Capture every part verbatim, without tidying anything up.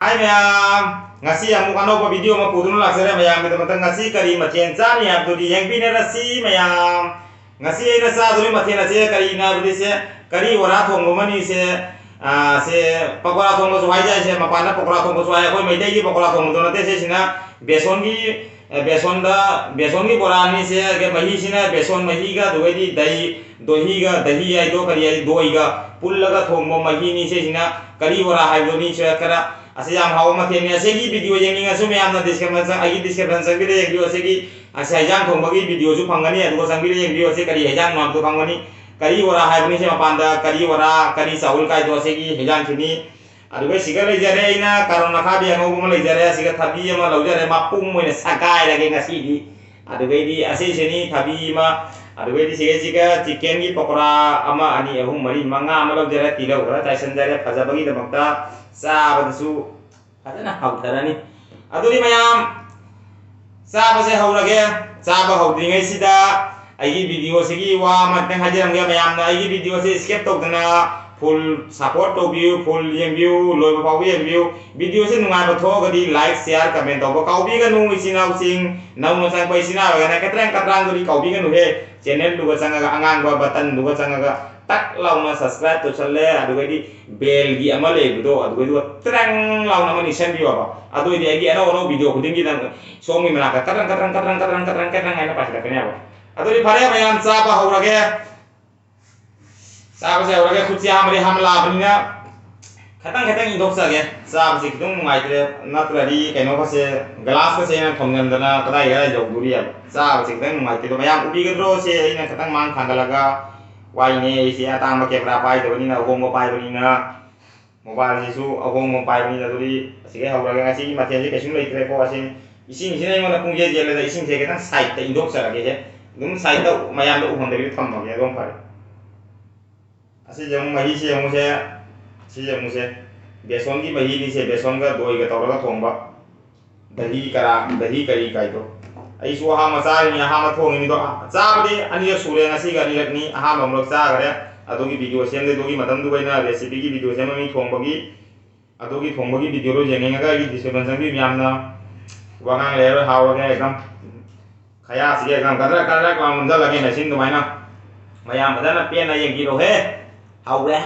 ꯍꯥꯏ ꯃꯌꯥꯝ, ꯉꯁꯤ ꯑꯃꯨꯛ ꯑꯅꯧꯕ ꯚꯤꯗꯤꯑꯣ ꯑꯃ ꯄꯨꯗꯨꯅ ꯂꯥꯛꯆꯔꯦ ꯃꯌꯥꯝꯒꯤꯗꯃꯛꯇ꯫ ꯉꯁꯤ ꯀꯔꯤ ꯃꯊꯦꯜ ꯆꯥꯅꯤ ꯍꯥꯏꯕꯗꯨꯗꯤ ꯌꯦꯡꯕꯤꯅꯔꯁꯤ ꯃꯌꯥꯝ꯫ ꯉꯁꯤ ꯑꯩꯅ ꯆꯥꯗꯣꯔꯤꯕ ꯃꯊꯦꯜ ꯑꯁꯦ ꯀꯔꯤꯅꯣ ꯍꯥꯏꯕꯗꯤ ꯁꯦ, ꯀꯔꯤ ꯕꯣꯔꯥ ꯊꯣꯡꯕ ꯑꯃꯅꯤ ꯁꯦ, ꯑ, ꯁꯦ ꯄꯀꯣꯔꯥ ꯊꯣꯡꯕꯁꯨ ꯍꯥꯏꯖꯩ ꯁꯦ, ꯃꯄꯥꯟꯗ ꯄꯀꯣꯔꯥ ꯊꯣꯡꯕꯁꯨ ꯍꯥꯏ꯫ ꯑꯩꯈꯣꯏ ꯃꯩꯇꯩꯒꯤ ꯄꯀꯣꯔꯥ ꯊꯣꯡꯕꯗꯣ ꯅꯠꯇꯦ ꯁꯤꯁꯤꯅ, ꯕꯦꯁꯣꯟꯒꯤ, ꯑ, ꯕꯦꯁꯣꯟꯗ, ꯕꯦꯁꯣꯟꯒꯤ ꯕꯣꯔꯥꯅꯤ ꯁꯦ꯫ ꯑꯗꯨꯒ ꯃꯍꯤꯁꯤꯅ ꯕꯦꯁꯣꯟ ꯃꯍꯤꯒ ꯑꯗꯨꯒꯩꯗꯤ ꯗꯍꯤ, ꯗꯣꯍꯤꯒ, ꯗꯍꯤ ꯍꯥꯏꯗꯣ ꯀꯔꯤ ꯍꯥꯏ, ꯗꯣꯏꯒ ꯄꯨꯜꯂꯒ ꯊꯣꯡꯕ ꯃꯍꯤꯅꯤ ꯁꯤꯁꯤꯅ꯫ ꯀꯔꯤ ꯕꯣꯔꯥ ꯍꯥꯏꯕꯗꯨꯅꯤ ꯁꯦ꯫ ꯈꯔ ꯑꯁꯤ ꯌꯥꯝ ꯍꯥꯎꯕ ꯃꯊꯦꯜꯅꯤ꯫ ꯑꯁꯤꯒꯤ ꯚꯤꯗꯤꯑꯣ ꯌꯦꯡꯅꯤꯡꯉꯁꯨ ꯃꯌꯥꯝꯅ ꯗꯤꯁꯀ꯭ꯔꯤꯞꯁꯟ, ꯑꯩꯒꯤ ꯗꯤꯁꯀ꯭ꯔꯤꯞꯁꯟ ꯆꯪꯕꯤꯔ ꯌꯦꯡꯕꯤꯌꯨ꯫ ꯑꯁꯤꯒꯤ, ꯑꯁꯤ ꯍꯩꯖꯥꯡ ꯊꯣꯡꯕꯒꯤ ꯚꯤꯗꯤꯑꯣꯁꯨ ꯐꯪꯒꯅꯤ, ꯑꯗꯨꯒ ꯆꯪꯕꯤꯔ ꯌꯦꯡꯕꯤꯌꯨ꯫ ꯑꯁꯤ ꯀꯔꯤ ꯍꯩꯖꯥꯡꯅꯣ ꯍꯥꯏꯕꯗꯨ ꯐꯪꯒꯅꯤ꯫ ꯀꯔꯤ ꯕꯣꯔꯥ ꯍꯥꯏꯕꯅꯤ ꯁꯤ ꯃꯄꯥꯟꯗ, ꯀꯔꯤ ꯕꯣꯔꯥ, ꯀꯔꯤ ꯆꯥꯎꯜ ꯀꯥꯏꯗꯣ ꯑꯁꯤꯒꯤ ꯍꯩꯖꯥꯡꯁꯤꯅꯤ꯫ ꯑꯗꯨꯒ ꯁꯤꯒ ꯂꯩꯖꯔꯦ ꯑꯩꯅ ꯀꯥꯔꯣꯟ ꯑꯈꯥꯕꯤ ꯑꯉꯧꯕ ꯑꯃ ꯂꯩꯖꯔꯦ, ꯑꯁꯤꯒ ꯊꯕꯤ ꯑꯃ ꯂꯧꯖꯔꯦ, ꯃꯄꯨꯝ ꯑꯣꯏꯅ ꯁꯒꯥꯏꯔꯒꯦ ꯉꯁꯤꯗꯤ꯫ ꯑꯗꯨꯒꯩꯗꯤ ꯑꯁꯤꯁꯤꯅꯤ ꯊꯕꯤ ꯑꯃ, ꯑꯗꯨꯒꯩꯗꯤ ꯁꯤꯒꯩꯁꯤꯒ ꯆꯤꯛꯀꯦꯟꯒꯤ ꯄꯀꯣꯔꯥ ꯑꯃ, ꯑꯅꯤ, ꯑꯍꯨꯝ, ꯃꯔꯤ, ꯃꯉꯥ ꯑꯃ ꯂꯧꯖꯔꯦ, ꯇꯤꯜꯍꯧ ꯈꯔ ꯆꯥꯏꯁꯤꯟꯖꯔꯦ ꯐꯖꯕꯒꯤꯗꯃꯛꯇ꯫ ꯆꯥꯕꯗꯁꯨ ꯐꯖꯅ ꯍꯥꯎꯊꯔꯅꯤ꯫ ꯑꯗꯨꯗꯤ ꯃꯌꯥꯝ, ꯆꯥꯕꯁꯦ ꯍꯧꯔꯒꯦ꯫ ꯆꯥꯕ ꯍꯧꯗ꯭ꯔꯤꯉꯩꯁꯤꯗ ꯑꯩꯒꯤ ꯚꯤꯗꯤꯑꯣꯁꯤꯒꯤ ꯋꯥ ꯑꯃꯇꯪ ꯍꯥꯏꯖꯔꯝꯒꯦ ꯃꯌꯥꯝꯅ꯫ ꯑꯩꯒꯤ ꯚꯤꯗꯤꯑꯣꯁꯦ skip ꯇꯧꯗꯅ full support ꯇꯧꯕꯤꯌꯨ, full ꯌꯦꯡꯕꯤꯌꯨ, ꯂꯣꯏꯕ ꯐꯥꯎꯕ ꯌꯦꯡꯕꯤꯌꯨ꯫ ꯚꯤꯗꯤꯑꯣꯁꯦ ꯅꯨꯡꯉꯥꯏꯕ ꯊꯣꯛꯑꯒꯗꯤ like, share, comment ꯇꯧꯕ ꯀꯥꯎꯕꯤꯒꯅꯨ ꯏꯆꯤꯟ ꯏꯅꯥꯎꯁꯤꯡ꯫ ꯅꯧꯅ ꯆꯪꯉꯛꯄ ꯏꯆꯤꯟ ꯏꯅꯥꯎ ꯑꯣꯏꯔꯒꯅ ꯀꯇ꯭ꯔꯪ ꯀꯇ꯭ꯔꯪꯗꯨꯗꯤ ꯀꯥꯎꯕꯤꯒꯅꯨꯍꯦ꯫ Channelꯗꯨꯒ ꯆꯪꯉꯒ ꯑꯉꯥꯡꯕ buttonꯗꯨꯒ ꯆꯪꯉꯒ ꯇꯛ ꯂꯥꯎꯅ subscribe ꯇꯧꯁꯜꯂꯦ꯫ ꯑꯗꯨꯒꯩꯗꯤ bellꯒꯤ ꯑꯃ ꯂꯩꯕꯗꯣ, ꯑꯗꯨꯒꯩꯗꯨꯒ ꯇ꯭ꯔꯪ ꯂꯥꯎꯅ ꯑꯃ ꯅꯤꯛꯁꯟꯕꯤꯌꯣꯕ꯫ ꯑꯗꯨꯑꯣꯏꯗꯤ ꯑꯩꯒꯤ ꯑꯅꯧ ꯑꯅꯧꯕ ꯚꯤꯗꯤꯑꯣ ꯈꯨꯗꯤꯡꯒꯤ ꯅꯪ ꯁꯣꯝꯒꯤ ꯃꯅꯥꯛꯇ ꯀꯇ꯭ꯔꯪ ꯀꯇ꯭ꯔꯪ ꯀꯇ꯭ꯔꯪ ꯀꯇ꯭ꯔꯪ ꯀꯇ꯭ꯔꯪ ꯀꯇ꯭ꯔꯪ ꯍꯥꯏꯅ ꯄꯥꯏꯁꯤꯜꯂꯛꯀꯅꯦꯕ꯫ ꯑꯗꯨꯗꯤ ꯐꯔꯦ ꯃꯌꯥꯝ, ꯆꯥꯕ ꯍꯧꯔꯒꯦ꯫ ꯆꯥꯕꯁꯦ ꯍꯧꯔꯒꯦ꯫ ꯈꯨꯠꯁꯦ ꯑꯍꯥꯟꯕꯗꯤ ꯍꯥꯝꯂꯛꯑꯕꯅꯤꯅ ꯈꯤꯇꯪ ꯈꯤꯇꯪ ꯏꯟꯊꯣꯛꯆꯒꯦ꯫ ꯆꯥꯕꯁꯦ ꯈꯤꯇꯪ ꯅꯨꯡꯉꯥꯏꯇ꯭ꯔꯦ, ꯅꯠꯇ꯭ꯔꯗꯤ ꯀꯩꯅꯣꯒꯁꯦ, ꯒ꯭ꯂꯥꯁꯀꯁꯦ ꯑꯩꯅ ꯊꯣꯝꯖꯤꯟꯗꯅ ꯀꯗꯥꯏ ꯀꯗꯥꯏ ꯌꯧꯗꯣꯔꯤꯑꯕ꯫ ꯆꯥꯕꯁꯦ ꯈꯤꯇꯪ ꯅꯨꯡꯉꯥꯏꯇꯦ꯫ ꯑꯗꯣ ꯃꯌꯥꯝ ꯎꯕꯤꯒꯗ꯭ꯔꯣ ꯁꯦ, ꯑꯩꯅ ꯈꯤꯇꯪ ꯃꯥꯡ ꯊꯥꯡꯒꯠꯂꯒ꯫ ꯋꯥꯏꯅꯦ ꯑꯩꯁꯦ, ꯑꯇꯥꯡꯕ ꯀꯦꯃꯦꯔꯥ ꯄꯥꯏꯗꯕꯅꯤꯅ, ꯑꯍꯣꯡꯕ ꯄꯥꯏꯕꯅꯤꯅ꯫ ꯃꯣꯕꯥꯏꯜꯁꯤꯁꯨ ꯑꯍꯣꯡꯕ ꯄꯥꯏꯕꯅꯤꯅ꯫ ꯑꯗꯨꯗꯤ ꯑꯁꯤꯗꯩ ꯍꯧꯔꯒꯦ꯫ ꯉꯁꯤꯒꯤ ꯃꯊꯦꯜꯁꯦ ꯀꯩꯁꯨꯝ ꯂꯩꯇ꯭ꯔꯦꯀꯣ꯫ ꯑꯁꯤ ꯏꯁꯤꯡꯁꯤꯅ ꯑꯩꯉꯣꯟꯗ ꯄꯨꯡꯖꯦꯜ ꯆꯦꯜꯂꯦꯗ, ꯏꯁꯤꯡꯁꯦ ꯈꯤꯇꯪ sideꯇ ꯏꯟꯊꯣꯛꯆꯔꯒꯦꯁꯦ꯫ ꯑꯗꯨꯝ sideꯇ ꯃꯌꯥꯝꯗ ꯎꯍꯟꯗꯕꯤꯗ ꯊꯝꯃꯒꯦ꯫ ꯑꯗꯨꯝ ꯐꯔꯦ꯫ ꯑꯁꯤꯁꯦ ꯑꯃꯨꯛ ꯃꯍꯤꯁꯦ ꯑꯃꯨꯛꯁꯦ, ꯁꯤꯁꯦ ꯑꯃꯨꯛꯁꯦ ꯕꯦꯁꯣꯟꯒꯤ ꯃꯍꯤꯅꯤꯁꯦ, ꯕꯦꯁꯣꯟꯒ ꯗꯣꯏꯒ ꯇꯧꯔꯒ ꯊꯣꯡꯕ꯫ ꯗꯍꯤ ꯀꯔꯥ, ꯗꯍꯤ ꯀꯔꯤ ꯀꯥꯏꯗꯣ꯫ ꯑꯩꯁꯨ ꯑꯍꯥꯟꯕ ꯆꯥꯔꯤꯅꯤ, ꯑꯍꯥꯟꯕ ꯊꯣꯡꯉꯤꯅꯤꯗꯣ꯫ ꯆꯥꯕꯗꯤ ꯑꯅꯤꯔꯛ ꯁꯨꯔꯦ, ꯉꯁꯤꯒ ꯑꯅꯤꯔꯛꯅꯤ꯫ ꯑꯍꯥꯟꯕ ꯑꯃꯨꯔꯛ ꯆꯥꯈꯔꯦ꯫ ꯑꯗꯨꯒꯤ ꯚꯤꯗꯤꯑꯣ ꯁꯦꯝꯗꯦ, ꯑꯗꯨꯒꯤ ꯃꯇꯝꯗꯨꯒ ꯑꯩꯅ recipeꯒꯤ ꯚꯤꯗꯤꯑꯣ ꯁꯦꯝꯕ ꯃꯤ ꯊꯣꯡꯕꯒꯤ꯫ ꯑꯗꯨꯒꯤ ꯊꯣꯡꯕꯒꯤ ꯚꯤꯗꯤꯑꯣꯗꯣ ꯌꯦꯡꯅꯤꯡꯉꯒ ꯑꯩꯒꯤ ꯗꯤꯁꯀ꯭ꯔꯤꯞꯁꯟ ꯆꯪꯕꯤꯌꯨ ꯃꯌꯥꯝꯅ꯫ ꯋꯥꯉꯥꯡ ꯂꯩꯔꯔꯣꯏ, ꯍꯥꯎꯔꯒꯦ ꯑꯦꯛꯗꯝ꯫ ꯈꯌꯥꯁꯤꯒ ꯑꯦꯛꯗꯝ ꯀꯗ꯭ꯔꯛ ꯀꯗ꯭ꯔꯛ ꯂꯥꯎ ꯅꯝꯁꯤꯜꯂꯒꯦ ꯃꯦꯆꯤꯟ ꯑꯗꯨꯃꯥꯏꯅ꯫ ꯃꯌꯥꯝ ꯐꯖꯅ ꯄꯦꯟꯅ ꯌꯦꯡꯕꯤꯔꯣꯍꯦ꯫ ꯍꯥꯎꯔꯦ꯫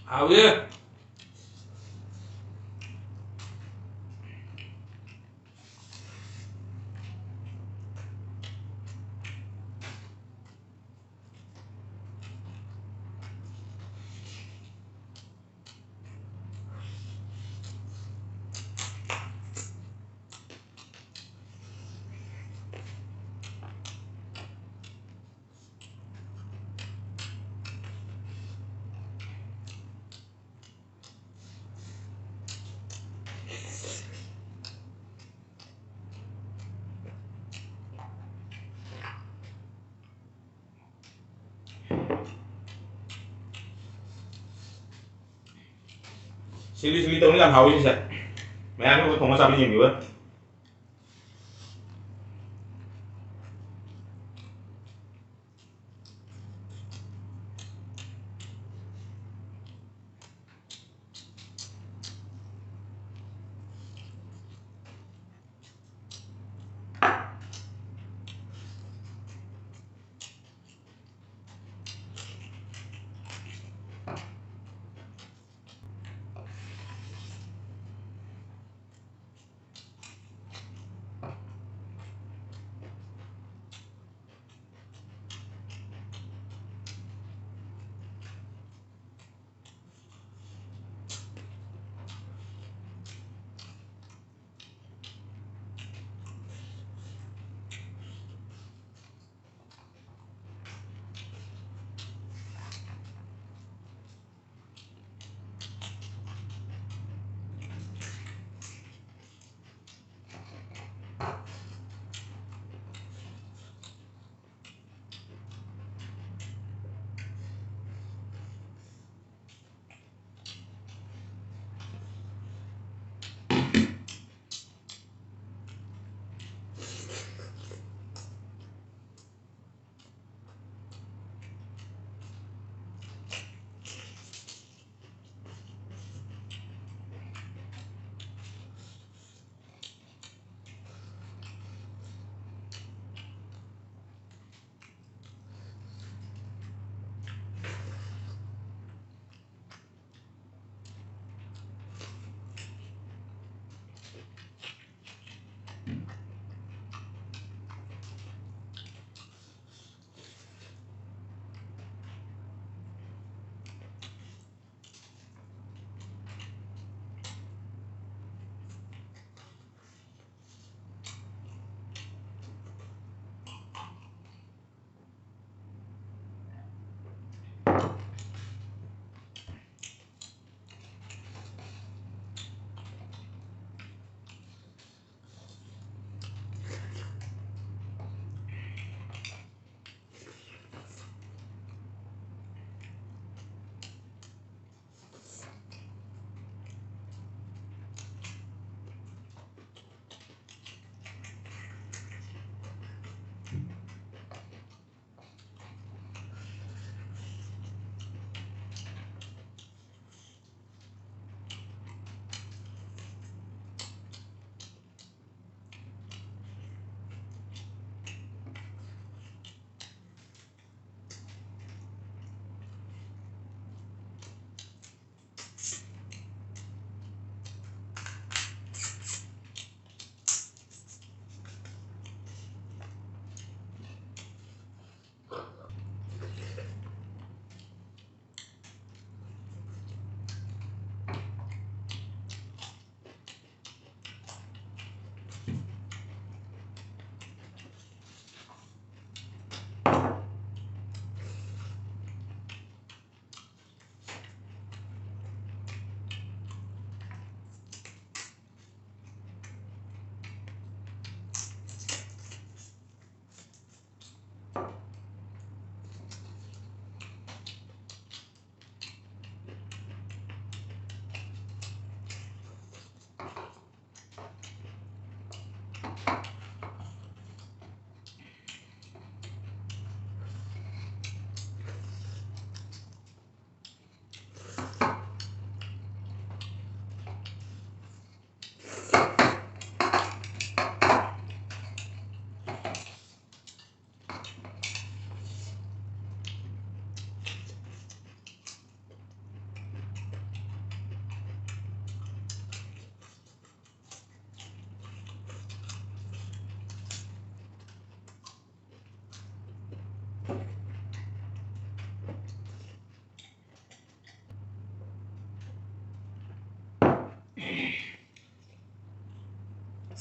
ꯍꯥꯎꯋꯦ꯫ ꯁꯤꯂꯤ ꯁꯤꯂꯤ ꯇꯧꯅꯤ, ꯌꯥꯝ ꯍꯥꯎꯋꯤ ꯁꯤꯁꯦ꯫ ꯃꯌꯥꯝꯅ ꯊꯣꯡꯉ ꯆꯥꯕ ꯌꯦꯡꯕꯤꯌꯨ꯫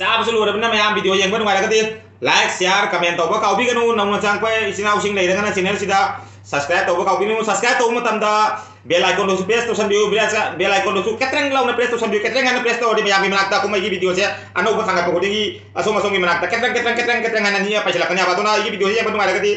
ꯆꯥꯕꯁꯨ ꯂꯣꯏꯔꯕꯅꯤꯅ ꯃꯌꯥꯝ video ꯌꯦꯡꯕ ꯅꯨꯡꯉꯥꯏꯔꯒꯗꯤ like, share, comment ꯇꯧꯕ ꯀꯥꯎꯕꯤꯒꯅꯨ꯫ ꯅꯧꯅ ꯆꯪꯉꯛꯄ ꯏꯆꯤꯟ ꯏꯅꯥꯎꯁꯤꯡ ꯂꯩꯔꯒꯅ channel ꯁꯤꯗ subscribe ꯇꯧꯕ ꯀꯥꯎꯕꯤꯒꯅꯨ꯫ Subscribe ꯇꯧꯕ ꯃꯇꯝꯗ bell icon ꯗꯨꯁꯨ press ꯇꯧꯁꯟꯕꯤꯌꯨ꯫ Bell icon ꯗꯨꯁꯨ ꯀꯦꯇ꯭ꯔꯪ ꯂꯥꯎꯅ press ꯇꯧꯁꯟꯕꯤꯌꯨ꯫ ꯀꯦꯇ꯭ꯔꯪ ꯍꯥꯏꯅ press ꯇꯧꯔꯗꯤ ꯃꯌꯥꯝꯒꯤ ꯃꯅꯥꯛꯇ ꯀꯨꯝꯍꯩꯒꯤ video ꯁꯦ ꯑꯅꯧꯕ ꯊꯥꯡꯒꯠꯄ ꯈꯨꯗꯤꯡꯒꯤ ꯑꯁꯣꯝ ꯑꯁꯣꯝꯒꯤ ꯃꯅꯥꯛꯇ ꯀꯦꯇ꯭ꯔꯪ ꯀꯦꯇ꯭ꯔꯪ ꯀꯦꯇ꯭ꯔꯪ ꯀꯦꯇ꯭ꯔꯪ ꯍꯥꯏꯅ ꯅꯤꯛꯑ ꯄꯩꯁꯤꯜꯂꯛꯀꯅꯦꯕ꯫ ꯑꯗꯨꯅ ꯑꯩꯒꯤ video ꯁꯦ ꯌꯦꯡꯕ ꯅꯨꯡꯉꯥꯏꯔꯒꯗꯤ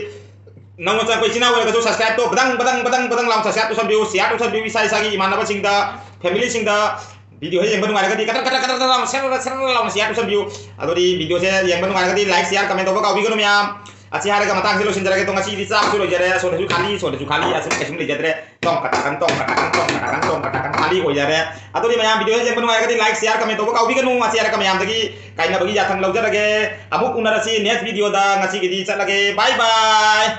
ꯅꯧꯅ ꯆꯪꯉꯛꯄ ꯏꯆꯤꯟ ꯏꯅꯥꯎ ꯑꯣꯏꯔꯒꯁꯨ subscribe ꯇꯣ ꯕꯗꯪ ꯕꯗꯪ ꯕꯗꯪ ꯕꯗꯪ ꯂꯥꯎꯅ subscribe ꯇꯧꯁꯟꯕꯤꯌꯨ, share ꯇꯧꯁꯟꯕꯤꯌꯨ, ꯏꯁꯥ ꯏꯁꯥꯒꯤ ꯏꯃꯥꯟꯅꯕꯁꯤꯡꯗ, family ꯁꯤꯡꯗ video ꯍꯦꯛ ꯌꯦꯡꯕ ꯅꯨꯡꯉꯥꯏꯔꯒꯗꯤ ꯀꯇꯔ ꯀꯇꯔ ꯀꯇꯔ ꯀꯇꯔ ꯂꯥꯎꯅ ꯁꯦꯔ ꯁꯦꯔ ꯂꯥꯎꯅ share ꯇꯧꯁꯟꯕꯤꯌꯨ꯫ ꯑꯗꯨꯗꯤ video ꯁꯦ ꯌꯦꯡꯕ ꯅꯨꯡꯉꯥꯏꯔꯒꯗꯤ like, share, comment ꯇꯧꯕ ꯀꯥꯎꯕꯤꯒꯅꯨ ꯃꯌꯥꯝ꯫ ꯑꯁꯤ ꯍꯥꯏꯔꯒ ꯃꯇꯥꯡꯁꯤꯗ ꯂꯣꯏꯁꯤꯟꯖꯔꯒꯦ꯫ ꯑꯗꯣ ꯉꯁꯤꯗꯤ ꯆꯥꯕꯁꯨ ꯂꯣꯏꯖꯔꯦ, ꯁꯣꯝꯗꯁꯨ ꯈꯥꯂꯤ, ꯁꯣꯝꯗꯁꯨ ꯈꯥꯂꯤ, ꯑꯁꯤꯗꯤ ꯀꯩꯁꯨꯝ ꯂꯩꯖꯗ꯭ꯔꯦ꯫ ꯇꯣꯡ ꯀꯇꯥꯀꯟ, ꯇꯣꯡ ꯀꯇꯥꯀꯟ, ꯇꯣꯡ ꯀꯇꯥꯀꯟ, ꯇꯣꯡ ꯀꯇꯥꯀꯟ ꯈꯥꯂꯤ ꯑꯣꯏꯖꯔꯦ꯫ ꯑꯗꯨꯗꯤ ꯃꯌꯥꯝ video ꯁꯦ ꯌꯦꯡꯕ ꯅꯨꯡꯉꯥꯏꯔꯒꯗꯤ like, share, comment ꯇꯧꯕ ꯀꯥꯎꯕꯤꯒꯅꯨ꯫ ꯑꯁꯤ ꯍꯥꯏꯔꯒ ꯃꯌꯥꯝꯗꯒꯤ ꯀꯥꯏꯅꯕꯒꯤ ꯌꯥꯊꯪ ꯂꯧꯖꯔꯒꯦ꯫ ꯑꯃꯨꯛ ꯎꯅꯔꯁꯤ next video ꯗ꯫ ꯉꯁꯤꯒꯤꯗꯤ ꯆꯠꯂꯒꯦ꯫ Bye bye꯫